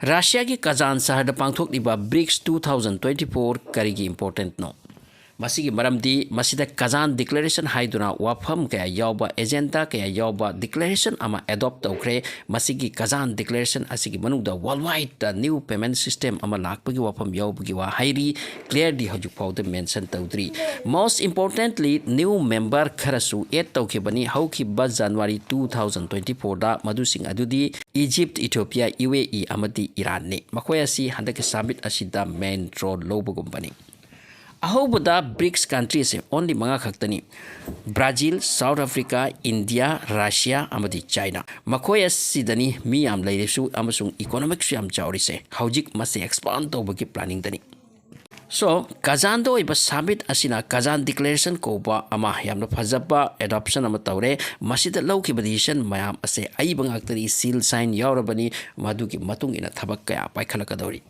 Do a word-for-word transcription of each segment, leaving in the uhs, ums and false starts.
ꯔꯁꯤꯌꯥꯒꯤ ꯀꯖꯥꯟ ꯁꯍꯔꯗ ꯄꯥꯡꯊꯣꯛꯂꯤꯕ bricks two thousand twenty four ꯀꯔꯤꯒꯤ ꯏꯝꯄꯣꯔꯇꯦꯟꯠꯅꯣ? ꯃꯁꯤꯒꯤ ꯃꯔꯝꯗꯤ ꯃꯁꯤꯗ ꯀꯖꯥꯟ ꯗꯤꯀ꯭ꯂꯦꯔꯦꯁꯟ ꯍꯥꯏꯗꯨꯅ ꯋꯥꯐꯝ ꯀꯌꯥ ꯌꯥꯎꯕ, ꯑꯦꯖꯦꯟꯗꯥ ꯀꯌꯥ ꯌꯥꯎꯕ ꯗꯤꯀ꯭ꯂꯦꯔꯦꯁꯟ ꯑꯃ ꯑꯦꯗꯣꯞ ꯇꯧꯈ꯭ꯔꯦ꯫ ꯃꯁꯤꯒꯤ ꯀꯖꯥꯟ ꯗꯤꯀ꯭ꯂꯦꯔꯦꯁꯟ ꯑꯁꯤꯒꯤ ꯃꯅꯨꯡꯗ ꯋꯥꯔꯜ ꯋꯥꯏꯗꯇ ꯅ꯭ꯌꯨ ꯄꯦꯃꯦꯟꯠ ꯁꯤꯁꯇꯦꯝ ꯑꯃ ꯂꯥꯛꯄꯒꯤ ꯋꯥꯐꯝ ꯌꯥꯎꯕꯒꯤ ꯋꯥꯍꯩꯔꯤ ꯀ꯭ꯂꯤꯌꯔꯂꯤ ꯍꯧꯖꯤꯛ ꯐꯥꯎꯗ ꯃꯦꯟꯁꯟ ꯇꯧꯗ꯭ꯔꯤ꯫ Most importantly, ꯅ꯭ꯌꯨ ꯃꯦꯝꯕꯔ ꯈꯔꯁꯨ ꯑꯦꯗ ꯇꯧꯈꯤꯕꯅꯤ ꯍꯧꯈꯤꯕ ꯖꯅꯋꯥꯔꯤ ꯇꯨ ꯊꯥꯎꯖꯟ ꯇ꯭ꯋꯦꯟꯇꯤ ꯐꯣꯔꯗ꯫ ꯃꯗꯨꯁꯤꯡ ꯑꯗꯨꯗꯤ ꯏꯖꯤꯞ, ꯏꯊꯤꯑꯣꯄꯤꯌꯥ, ꯌꯨ ꯑꯦ ꯏ ꯑꯃꯗꯤ ꯏꯔꯥꯟꯅꯤ꯫ ꯃꯈꯣꯏ ꯑꯁꯤ ꯍꯟꯗꯛꯀꯤ ꯁꯃꯤꯠ ꯑꯁꯤꯗ ꯃꯦꯟ ꯔꯣꯜ ꯂꯧꯕꯒꯨꯝꯕꯅꯤ꯫ ꯑꯍꯧꯕꯗ ꯕ꯭ꯔꯤꯛꯁ ꯀꯟꯇ꯭ꯔꯤꯁꯦ ꯑꯣꯟꯂꯤ ꯃꯉꯥ ꯈꯛꯇꯅꯤ: Brazil, South Africa, India, Russia ꯑꯃꯗꯤ ꯆꯥꯏꯅꯥ꯫ ꯃꯈꯣꯏ ꯑꯁꯤꯗꯅꯤ ꯃꯤ ꯌꯥꯝ ꯂꯩꯔꯁꯨ ꯑꯃꯁꯨꯡ ꯏꯀꯣꯅꯣꯃꯤꯛꯁꯨ ꯌꯥꯝ ꯆꯥꯎꯔꯤꯁꯦ꯫ ꯍꯧꯖꯤꯛ ꯃꯁꯤ ꯑꯦꯛꯁꯄꯥꯟ ꯇꯧꯕꯒꯤ ꯄ꯭ꯂꯥꯅꯤꯡꯗꯅꯤ꯫ ꯁꯣ, ꯀꯖꯥꯟꯗ ꯑꯣꯏꯕ ꯁꯃꯤꯠ ꯑꯁꯤꯅ ꯀꯖꯥꯟ ꯗꯤꯀ꯭ꯂꯦꯔꯦꯁꯟ ꯀꯧꯕ ꯑꯃ ꯌꯥꯝꯅ ꯐꯖꯕ ꯑꯦꯗꯣꯞꯁꯟ ꯑꯃ ꯇꯧꯔꯦ꯫ ꯃꯁꯤꯗ ꯂꯧꯈꯤꯕ ꯗꯤꯁꯤꯖꯟ ꯃꯌꯥꯝ ꯑꯁꯦ ꯑꯏꯕ ꯉꯥꯛꯇꯅꯤ, ꯁꯤꯜ ꯁꯥꯏꯟ ꯌꯥꯎꯔꯕꯅꯤ꯫ ꯃꯗꯨꯒꯤ ꯃꯇꯨꯡ ꯏꯟꯅ ꯊꯕꯛ ꯀꯌꯥ ꯄꯥꯏꯈꯠꯂꯛꯀꯗꯧꯔꯤ꯫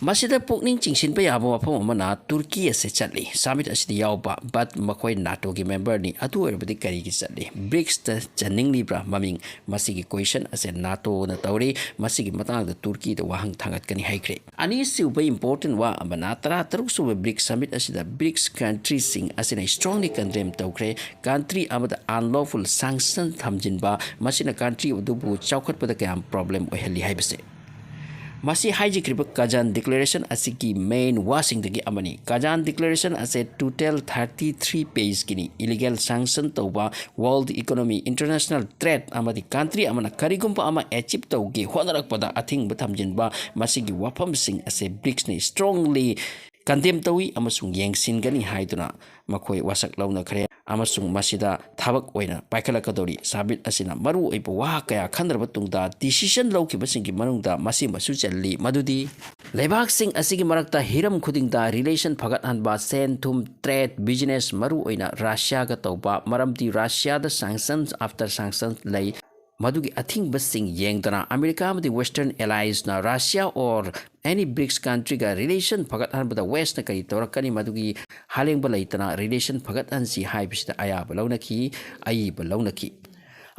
ꯃꯁꯤꯗ ꯄꯨꯛꯅꯤꯡ ꯆꯤꯡꯁꯤꯟꯕ ꯌꯥꯕ ꯋꯥꯐꯝ ꯑꯃꯅ ꯇꯨꯔꯀꯤ ꯑꯁꯦ ꯆꯠꯂꯤ꯫ ꯁꯃꯤꯠ ꯑꯁꯤꯗ ꯌꯥꯎꯕ, ꯕꯠ ꯃꯈꯣꯏ ꯅꯥꯇꯣꯒꯤ ꯃꯦꯝꯕꯔꯅꯤ꯫ ꯑꯗꯨ ꯑꯣꯏꯔꯕꯗꯤ ꯀꯔꯤꯒꯤ ꯆꯠꯂꯤ? ꯕ꯭ꯔꯤꯛꯁꯇ ꯆꯟꯅꯤꯡꯂꯤꯕ꯭ꯔꯥ? ꯃꯃꯤꯡ ꯃꯁꯤꯒꯤ ꯀꯣꯏꯁꯟ ꯑꯁꯦ ꯅꯥꯇꯣꯅ ꯇꯧꯔꯤ꯫ ꯃꯁꯤꯒꯤ ꯃꯇꯥꯡꯗ ꯇꯨꯔꯀꯤꯗ ꯋꯥꯍꯪ ꯊꯥꯡꯒꯠꯀꯅꯤ ꯍꯥꯏꯈ꯭ꯔꯦ꯫ ꯑꯅꯤꯁꯨꯕ ꯏꯝꯄꯣꯔꯇꯦꯟ ꯋꯥ ꯑꯃꯅ, ꯇꯔꯥ ꯇꯔꯨꯛ ꯁꯨꯕ ꯕ꯭ꯔꯤꯛꯁ ꯁꯃꯤꯠ ꯑꯁꯤꯗ ꯕ꯭ꯔꯤꯛꯁ ꯀꯟꯇ꯭ꯔꯤꯁꯤꯡ ꯑꯁꯤꯅ ꯏꯁꯇ꯭ꯔꯣꯡꯂꯤ ꯀꯟꯗꯦꯝ ꯇꯧꯈ꯭ꯔꯦ꯫ ꯀꯟꯇ꯭ꯔꯤ ꯑꯃꯗ ꯑꯟꯂꯣꯐꯨꯜ ꯁꯥꯡꯁꯟ ꯊꯝꯖꯤꯟꯕ, ꯃꯁꯤꯅ ꯀꯟꯇ꯭ꯔꯤ ꯑꯗꯨꯕꯨ ꯆꯥꯎꯈꯠꯄꯗ ꯀꯌꯥꯝ ꯄ꯭ꯔꯣꯕ꯭ꯂꯦꯝ ꯑꯣꯏꯍꯜꯂꯤ ꯍꯥꯏꯕꯁꯦ꯫ ꯃꯁꯤ ꯍꯥꯏꯖꯈ꯭ꯔꯤꯕ ꯀꯖꯥꯟ ꯗꯤꯀ꯭ꯂꯦꯔꯦꯁꯟ ꯑꯁꯤꯒꯤ ꯃꯦꯟ ꯋꯥꯁꯤꯡꯗꯒꯤ ꯑꯃꯅꯤ꯫ ꯀꯖꯥꯟ ꯗꯤꯀ꯭ꯂꯦꯔꯦꯁꯟ ꯑꯁꯦ ꯇꯣꯇꯦꯜ ꯊꯥꯔꯇꯤ ꯊ꯭ꯔꯤ ꯄꯦꯖꯀꯤꯅꯤ꯫ ꯏꯂꯤꯒꯦꯜ ꯁꯥꯡꯁꯟ ꯇꯧꯕ, ꯋꯥꯔꯜꯗ ꯏꯀꯣꯅꯣꯃꯤ, ꯏꯟꯇꯔꯅꯦꯁꯅꯦꯜ ꯇ꯭ꯔꯦꯗ ꯑꯃꯗꯤ ꯀꯟꯇ꯭ꯔꯤ ꯑꯃꯅ ꯀꯔꯤꯒꯨꯝꯕ ꯑꯃ ꯑꯦꯆꯤꯞ ꯇꯧꯒꯦ ꯍꯣꯠꯅꯔꯛꯄꯗ ꯑꯊꯤꯡꯕ ꯊꯝꯖꯤꯟꯕ, ꯃꯁꯤꯒꯤ ꯋꯥꯐꯝꯁꯤꯡ ꯑꯁꯦ ꯕ꯭ꯔꯤꯛꯁꯅ ꯏꯁꯇ꯭ꯔꯣꯡꯂꯤ ꯀꯟꯗꯦꯝ ꯇꯧꯏ ꯑꯃꯁꯨꯡ ꯌꯦꯡꯁꯤꯟꯒꯅꯤ ꯍꯥꯏꯗꯨꯅ ꯃꯈꯣꯏ ꯋꯥꯁꯛ ꯂꯧꯅꯈ꯭ꯔꯦ ꯑꯃꯁꯨꯡ ꯃꯁꯤꯗ ꯊꯕꯛ ꯑꯣꯏꯅ ꯄꯥꯏꯈꯠꯂꯛꯀꯗꯧꯔꯤ꯫ ꯁꯃꯤꯠ ꯑꯁꯤꯅ ꯃꯔꯨꯑꯣꯏꯕ ꯋꯥ ꯀꯌꯥ ꯈꯟꯅꯔꯕ ꯇꯨꯡꯗ ꯗꯤꯁꯤꯖꯟ ꯂꯧꯈꯤꯕꯁꯤꯡꯒꯤ ꯃꯅꯨꯡꯗ ꯃꯁꯤꯃꯁꯨ ꯆꯜꯂꯤ, ꯃꯗꯨꯗꯤ ꯂꯩꯕꯥꯛꯁꯤꯡ ꯑꯁꯤꯒꯤ ꯃꯔꯛꯇ ꯍꯤꯔꯝ ꯈꯨꯗꯤꯡꯗ ꯔꯤꯂꯦꯁꯟ ꯐꯒꯠꯍꯟꯕ, ꯁꯦꯟ ꯊꯨꯝ, ꯇ꯭ꯔꯦꯗ, ꯕꯤꯖꯤꯅꯦꯁ, ꯃꯔꯨꯑꯣꯏꯅ ꯔꯁꯤꯌꯥꯒ ꯇꯧꯕ, ꯃꯔꯝꯗꯤ ꯔꯁꯤꯌꯥꯗ ꯁꯥꯡꯁꯟ ꯑꯥꯐꯇꯔ ꯁꯥꯡꯁꯟ ꯂꯩ꯫ ꯃꯗꯨꯒꯤ ꯑꯊꯤꯡꯕꯁꯤꯡ ꯌꯦꯡꯗꯅ ꯑꯃꯦꯔꯤꯀꯥ ꯑꯃꯗꯤ ꯋꯦꯁꯇꯔꯟ ꯑꯦꯂꯥꯏꯁꯅ ꯔꯁꯤꯌꯥ ꯑꯣꯔ ꯑꯦꯅꯤ ꯕ꯭ꯔꯤꯛꯁ ꯀꯟꯇ꯭ꯔꯤꯒ ꯔꯤꯂꯦꯁꯟ ꯐꯒꯠꯍꯟꯕꯗ ꯋꯦꯁꯅ ꯀꯔꯤ ꯇꯧꯔꯛꯀꯅꯤ, ꯃꯗꯨꯒꯤ ꯍꯥꯂꯦꯡꯕ ꯂꯩꯇꯅ ꯔꯤꯂꯦꯁꯟ ꯐꯒꯠꯍꯟꯁꯤ ꯍꯥꯏꯕꯁꯤꯗ ꯑꯌꯥꯕ ꯂꯧꯅꯈꯤ, ꯑꯏꯕ ꯂꯧꯅꯈꯤ꯫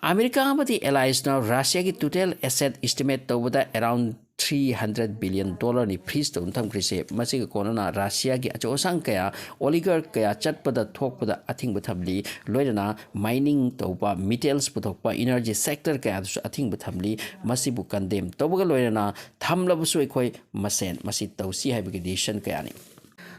ꯑꯃꯦꯔꯤꯀꯥ ꯑꯃꯗꯤ ꯑꯦꯂꯥꯏꯁꯅ ꯔꯁꯤꯌꯥꯒꯤ total asset estimate ꯇꯧꯕꯗ around three hundred billion dollar ꯅꯤ freeze ꯇꯧꯗꯨꯅ ꯊꯝꯈ꯭ꯔꯤꯁꯦ꯫ ꯃꯁꯤꯒ ꯀꯣꯟꯅꯅ ꯔꯁꯤꯌꯥꯒꯤ ꯑꯆꯧ ꯑꯁꯥꯡ ꯀꯌꯥ, oligarch ꯀꯌꯥ ꯆꯠꯄꯗ ꯊꯣꯛꯄꯗ ꯑꯊꯤꯡꯕ ꯊꯝꯂꯤ꯫ ꯂꯣꯏꯅꯅ mining ꯇꯧꯕ, metals ꯄꯨꯊꯣꯛꯄ, energy sector ꯀꯌꯥꯗꯁꯨ ꯑꯊꯤꯡꯕ ꯊꯝꯂꯤ꯫ ꯃꯁꯤꯕꯨ condemn ꯇꯧꯕꯒ ꯂꯣꯏꯅꯅ ꯊꯝꯂꯕꯁꯨ ꯑꯩꯈꯣꯏ ꯃꯁꯦꯟ ꯃꯁꯤ ꯇꯧꯁꯤ ꯍꯥꯏꯕꯒꯤ decision ꯀꯌꯥꯅꯤ꯫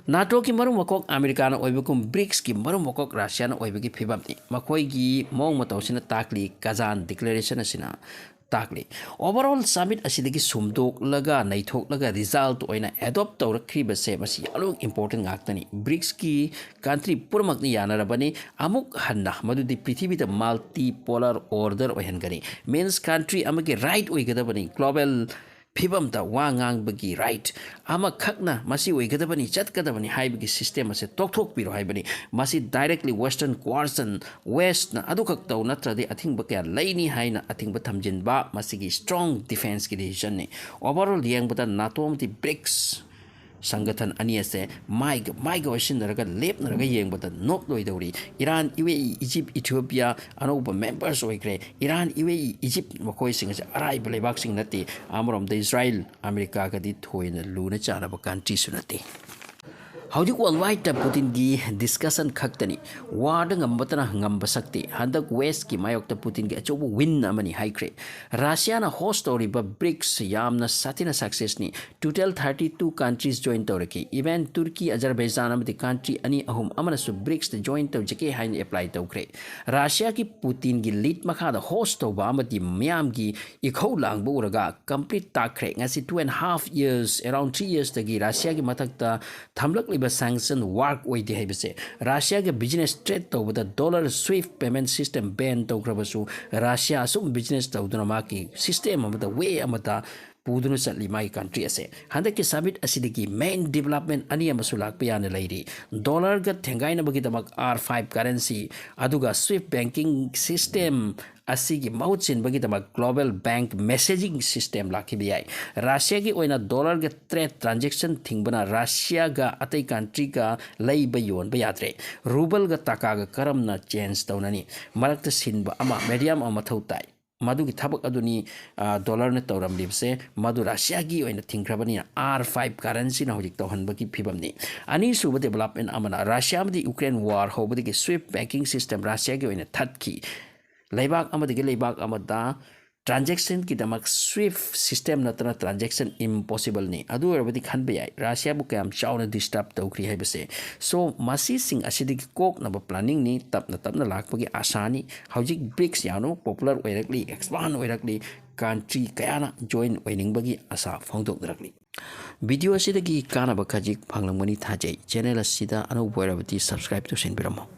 ꯅꯥꯇꯣꯒꯤ ꯃꯔꯨꯞ ꯃꯀꯣꯛ ꯑꯃꯦꯔꯤꯀꯥꯅ ꯑꯣꯏꯕꯒꯨꯝ ꯕ꯭ꯔꯤꯛꯁꯀꯤ ꯃꯔꯨꯞ ꯃꯀꯣꯛ ꯔꯁꯤꯌꯥꯅ ꯑꯣꯏꯕꯒꯤ ꯐꯤꯕꯝꯅꯤ꯫ ꯃꯈꯣꯏꯒꯤ ꯃꯑꯣꯡ ꯃꯇꯧꯁꯤꯅ ꯇꯥꯛꯂꯤ, ꯀꯖꯥꯟ declaration ꯑꯁꯤꯅ ꯇꯥꯛꯂꯤ꯫ Overall summit ꯑꯁꯤꯗꯒꯤ ꯁꯨꯝꯗꯣꯛꯂꯒ, ꯅꯩꯊꯣꯛꯂꯒ result ꯑꯣꯏꯅ adopt ꯇꯧꯔꯛꯈ꯭ꯔꯤꯕꯁꯦ ꯃꯁꯤ ꯌꯥꯝꯅ important ꯉꯥꯛꯇꯅꯤ꯫ ꯕ꯭ꯔꯤꯛꯁꯀꯤ country ꯄꯨꯝꯅꯃꯛꯅ ꯌꯥꯅꯔꯕꯅꯤ꯫ ꯑꯃꯨꯛ ꯍꯟꯅ ꯃꯗꯨꯗꯤ ꯄ꯭ꯔꯤꯊꯤꯕꯤꯗ multipolar order ꯑꯣꯏꯍꯟꯒꯅꯤ꯫ Means country ꯑꯃꯒꯤ right ꯑꯣꯏꯒꯗꯕꯅꯤ꯫ Global ꯐꯤꯕꯝꯗ ꯋꯥ ꯉꯥꯡꯕꯒꯤ right ꯑꯃꯈꯛꯅ ꯃꯁꯤ ꯑꯣꯏꯒꯗꯕꯅꯤ, ꯆꯠꯀꯗꯕꯅꯤ ꯍꯥꯏꯕꯒꯤ system ꯑꯁꯦ ꯇꯣꯛꯊꯣꯛꯄꯤꯔꯣ ꯍꯥꯏꯕꯅꯤ꯫ ꯃꯁꯤ directly Western coercion, Westꯅ ꯑꯗꯨꯈꯛ ꯇꯧ ꯅꯠꯇ꯭ꯔꯗꯤ ꯑꯊꯤꯡꯕ ꯀꯌꯥ ꯂꯩꯅꯤ ꯍꯥꯏꯅ ꯑꯊꯤꯡꯕ ꯊꯝꯖꯤꯟꯕ ꯃꯁꯤꯒꯤ strong defenceꯀꯤ decisionꯅꯤ꯫ Overall ꯌꯦꯡꯕꯗ ꯅꯥꯇꯣ ꯑꯃꯗꯤ ꯕ꯭ꯔꯤꯛꯁ ꯁꯪꯒꯊꯟ ꯑꯅꯤ ꯑꯁꯦ ꯃꯥꯏꯒ ꯃꯥꯏꯒ ꯑꯣꯏꯁꯤꯟꯅꯔꯒ ꯂꯦꯞꯅꯔꯒ ꯌꯦꯡꯕꯗ ꯅꯣꯞꯂꯣꯏꯗꯧꯔꯤ꯫ ꯏꯔꯥꯟ, ꯌꯨ ꯑꯦ ꯏ, ꯏꯖꯤꯞ, ꯏꯊꯤꯑꯣꯄꯤꯌꯥ ꯑꯅꯧꯕ members ꯑꯣꯏꯈ꯭ꯔꯦ꯫ ꯏꯔꯥꯟ, ꯌꯨ ꯑꯦ ꯏ, ꯏꯖꯤꯞ ꯃꯈꯣꯏꯁꯤꯡ ꯑꯁꯦ ꯑꯔꯥꯏꯕ ꯂꯩꯕꯥꯛꯁꯤꯡ ꯅꯠꯇꯦ꯫ ꯑꯃꯔꯣꯝꯗ ꯏꯁꯔꯥꯏꯜ, ꯑꯃꯦꯔꯤꯀꯥꯒꯗꯤ ꯊꯣꯏꯅ ꯂꯨꯅ ꯆꯥꯟꯅꯕ countryꯁꯨ ꯅꯠꯇꯦ꯫ ꯍꯧꯖꯤꯛ worldwideꯇ ꯄꯨꯇꯤꯟꯒꯤ discussion ꯈꯛꯇꯅꯤ꯫ Warꯗ ꯉꯝꯕꯇꯅ ꯉꯝꯕ ꯁꯛꯇꯤ꯫ ꯍꯟꯗꯛ Westꯀꯤ ꯃꯥꯌꯣꯛꯇ ꯄꯨꯇꯤꯟꯒꯤ ꯑꯆꯧꯕ win ꯑꯃꯅꯤ ꯍꯥꯏꯈ꯭ꯔꯦ꯫ ꯔꯁꯤꯌꯥꯅ host ꯇꯧꯔꯤꯕ ꯕ꯭ꯔꯤꯛꯁ ꯌꯥꯝꯅ ꯁꯥꯊꯤꯅ successꯅꯤ꯫ Total thirty two countries join ꯇꯧꯔꯛꯈꯤ꯫ Even Turkey, Azerbaijan ꯑꯃꯗꯤ country ꯑꯅꯤ ꯑꯍꯨꯝ ꯑꯃꯅꯁꯨ ꯕ꯭ꯔꯤꯛꯁꯇ join ꯇꯧꯖꯒꯦ ꯍꯥꯏꯅ apply ꯇꯧꯈ꯭ꯔꯦ꯫ ꯔꯁꯤꯌꯥꯒꯤ ꯄꯨꯇꯤꯟꯒꯤ lead ꯃꯈꯥꯗ host ꯇꯧꯕ ꯑꯃꯗꯤ ꯃꯤꯌꯥꯝꯒꯤ ꯏꯈꯧ ꯂꯥꯡꯕ ꯎꯔꯒ complete ꯇꯥꯛꯈ꯭ꯔꯦ꯫ ꯉꯁꯤ two and half years, around three yearsꯇꯒꯤ ꯔꯁꯤꯌꯥꯒꯤ ꯃꯊꯛꯇ ꯊꯝꯂꯛꯂꯤꯕ sanction work ꯑꯣꯏꯗꯦ ꯍꯥꯏꯕꯁꯦ꯫ ꯔꯁꯤꯌꯥꯒ business trade ꯇꯧꯕꯗ dollar SWIFT payment system ban ꯇꯧꯈ꯭ꯔꯕꯁꯨ ꯔꯁꯤꯌꯥ ꯑꯁꯨꯝ business ꯇꯧꯗꯨꯅ ꯃꯥꯒꯤ system ꯑꯃꯗ, way ꯑꯃꯗ ꯄꯨꯗꯨꯅ ꯆꯠꯂꯤ ꯃꯥꯒꯤ ꯀꯟꯇ꯭ꯔꯤ ꯑꯁꯦ꯫ ꯍꯟꯗꯛꯀꯤ ꯁꯃꯤꯠ ꯑꯁꯤꯗꯒꯤ ꯃꯦꯟ ꯗꯤꯕꯂꯞꯃꯦꯟ ꯑꯅꯤ ꯑꯃꯁꯨ ꯂꯥꯛꯄ ꯌꯥꯅ ꯂꯩꯔꯤ꯫ ꯗꯣꯂꯔꯒ ꯊꯦꯡꯒꯥꯏꯅꯕꯒꯤꯗꯃꯛ ꯑꯥꯔ ꯐꯥꯏꯚ ꯀꯔꯦꯟꯁꯤ, ꯑꯗꯨꯒ ꯁ꯭ꯋꯤꯐ ꯕꯦꯡꯀꯤꯡ ꯁꯤꯁꯇꯦꯝ ꯑꯁꯤꯒꯤ ꯃꯍꯨꯠ ꯁꯤꯟꯕꯒꯤꯗꯃꯛ ꯒ꯭ꯂꯣꯕꯦꯜ ꯕꯦꯡꯛ ꯃꯦꯁꯦꯖꯤꯡ ꯁꯤꯁꯇꯦꯝ ꯂꯥꯛꯈꯤꯕ ꯌꯥꯏ꯫ ꯔꯁꯤꯌꯥꯒꯤ ꯑꯣꯏꯅ ꯗꯣꯂꯔꯒ ꯇ꯭ꯔꯦꯠ ꯇ꯭ꯔꯥꯟꯖꯦꯛꯁꯟ ꯊꯤꯡꯕꯅ ꯔꯁꯤꯌꯥꯒ ꯑꯇꯩ ꯀꯟꯇ꯭ꯔꯤꯒ ꯂꯩꯕ ꯌꯣꯟꯕ ꯌꯥꯗ꯭ꯔꯦ꯫ ꯔꯨꯕꯜꯒ ꯇꯥꯀꯥꯒ ꯀꯔꯝꯅ ꯆꯦꯟꯖ ꯇꯧꯅꯅꯤ? ꯃꯔꯛꯇ ꯁꯤꯟꯕ ꯑꯃ, ꯃꯦꯗꯤꯌꯝ ꯑꯃ ꯃꯊꯧ ꯇꯥꯏ꯫ ꯃꯗꯨꯒꯤ ꯊꯕꯛ ꯑꯗꯨꯅꯤ, ꯑ, ꯗꯣꯂꯔꯅ ꯇꯧꯔꯝꯂꯤꯕꯁꯦ꯫ ꯃꯗꯨ ꯔꯁꯤꯌꯥꯒꯤ ꯑꯣꯏꯅ ꯊꯤꯡꯈ꯭ꯔꯕꯅꯤꯅ ꯑꯥꯔ ꯐꯥꯏꯚ ꯀꯔꯦꯟꯁꯤꯅ ꯍꯧꯖꯤꯛ ꯇꯧꯍꯟꯕꯒꯤ ꯐꯤꯕꯝꯅꯤ꯫ ꯑꯅꯤꯁꯨꯕ ꯗꯤꯕꯂꯞꯃꯦꯟ ꯑꯃꯅ ꯔꯁꯤꯌꯥ ꯑꯃꯗꯤ ꯌꯨꯀ꯭ꯔꯦꯟ ꯋꯥꯔ ꯍꯧꯕꯗꯒꯤ ꯁ꯭ꯋꯤꯐ ꯕꯦꯡꯀꯤꯡ ꯁꯤꯁꯇꯦꯝ ꯔꯁꯤꯌꯥꯒꯤ ꯑꯣꯏꯅ ꯊꯠꯈꯤ꯫ ꯂꯩꯕꯥꯛ ꯑꯃꯗꯒꯤ ꯂꯩꯕꯥꯛ ꯑꯃꯗ ꯇ꯭ꯔꯥꯟꯖꯦꯛꯁꯟꯒꯤꯗꯃꯛ ꯁ꯭ꯋꯤꯐ ꯁꯤꯁꯇꯦꯝ ꯅꯠꯇꯅ ꯇ꯭ꯔꯥꯟꯖꯦꯛꯁꯟ ꯏꯝꯄꯣꯁꯤꯕꯜꯅꯤ꯫ ꯑꯗꯨ ꯑꯣꯏꯔꯕꯗꯤ ꯈꯟꯕ ꯌꯥꯏ, ꯔꯁꯤꯌꯥꯕꯨ ꯀꯌꯥꯝ ꯆꯥꯎꯅ ꯗꯤꯁꯇꯔꯕ ꯇꯧꯈ꯭ꯔꯤ ꯍꯥꯏꯕꯁꯦ꯫ ꯁꯣ, ꯃꯁꯤꯁꯤꯡ ꯑꯁꯤꯗꯒꯤ ꯀꯣꯛꯅꯕ ꯄ꯭ꯂꯥꯅꯤꯡꯅꯤ, ꯇꯞꯅ ꯇꯞꯅ ꯂꯥꯛꯄꯒꯤ ꯑꯥꯁꯥꯅꯤ꯫ ꯍꯧꯖꯤꯛ ꯕ꯭ꯔꯤꯛꯁ ꯌꯥꯝꯅ ꯄꯣꯄꯨꯂꯔ ꯑꯣꯏꯔꯛꯂꯤ, ꯑꯦꯛꯁꯄꯥꯟ ꯑꯣꯏꯔꯛꯂꯤ, ꯀꯟꯇ꯭ꯔꯤ ꯀꯌꯥꯅ ꯖꯣꯏꯟ ꯑꯣꯏꯅꯤꯡꯕꯒꯤ ꯑꯥꯁꯥ ꯐꯣꯡꯗꯣꯛꯅꯔꯛꯂꯤ꯫ ꯚꯤꯗꯤꯑꯣ ꯑꯁꯤꯗꯒꯤ ꯀꯥꯟꯅꯕ ꯈꯖꯤꯛ ꯐꯪꯂꯝꯒꯅꯤ ꯊꯥꯖꯩ꯫ ꯆꯦꯅꯦꯜ ꯑꯁꯤꯗ ꯑꯅꯧꯕ ꯑꯣꯏꯔꯕꯗꯤ ꯁꯕꯁꯀ꯭ꯔꯥꯏꯕ ꯇꯧꯁꯤꯟꯕꯤꯔꯝꯃꯣ꯫